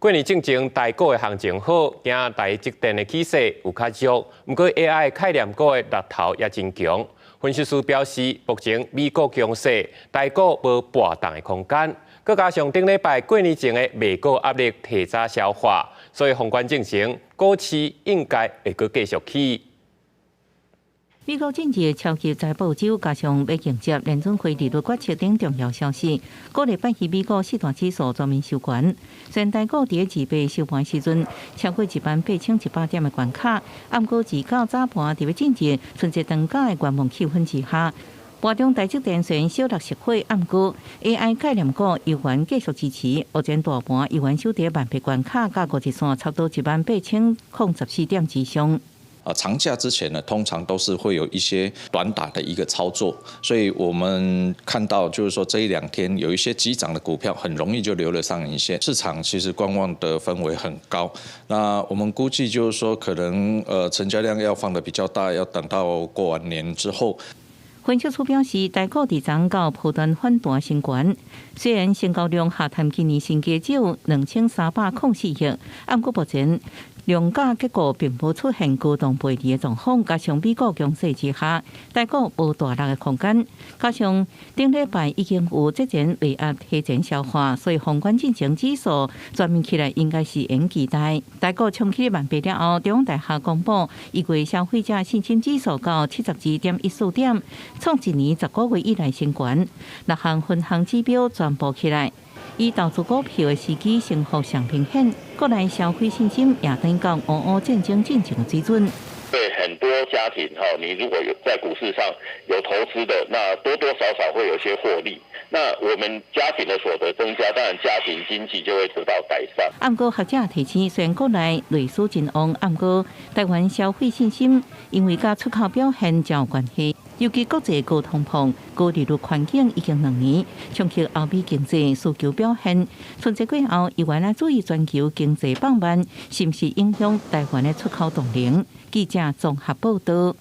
過年進前台股的行情好，驚台積電的起勢有較弱，毋過 AI 概念股的力頭也真強。分析師表示，目前美股強勢，台股無跋動的空間。閣加上頂禮拜過年前的美股壓力提早消化，所以封關進前股市應該會閣繼續起。美國進入超級財報週，加上欲迎接聯準會利率決策等重要消息，鼓勵拜二美股四大指數全面收懸。雖然台股佇二八收盤時陣超過18,100點的關卡，毋過自到早盤佇欲進入春節長假的觀望氣氛之下，盤中台積電雖然小落熄火，毋過 AI 概念股猶原繼續支持，目前大盤猶原守佇萬八關卡，佮五日線差不多18,014點之上。啊，長假之前呢，通常都是會有一些短打的一個操作，所以我們看到就是說這一兩天有一些急漲的股票，很容易就留了上影線。市場其實觀望的氛圍很高，那我們估計就是說可能成交量要放得比較大，要等到過完年之後。分析師表示，台股佇昨到波段反彈新高，雖然成交量下探今年新低只有2304億，毋過目前量價結構並無出現高動背離的狀況，加上美股強勢之下，台股無大落的空間。加上頂禮拜已經有節前賣壓提前消化，所以封關進前指數全面起來應該是會期待。台股衝起萬八了後，中央大學公布1月消費者信心指數到72.14點，創一年10個月以來新高。六項分項指標全部起來。以投資股票的時機升幅上明顯，國內消費信心也等於講俄烏戰爭進前的水準。對很多家庭哈，你如果有在股市上有投資的，那多多少少會有些獲利。那我們家庭的所得增加，當然家庭經濟就會得到改善。毋過學者提醒，雖然國內內需真旺，毋過台灣消費信心因為佮出口表現真有關係。尤其國際高通膨、高利率環境已經2年，衝擊歐美經濟需求表現。春節過後，猶原愛注意全球經濟放慢，是毋是影響台灣的出口動能？記者綜合報道。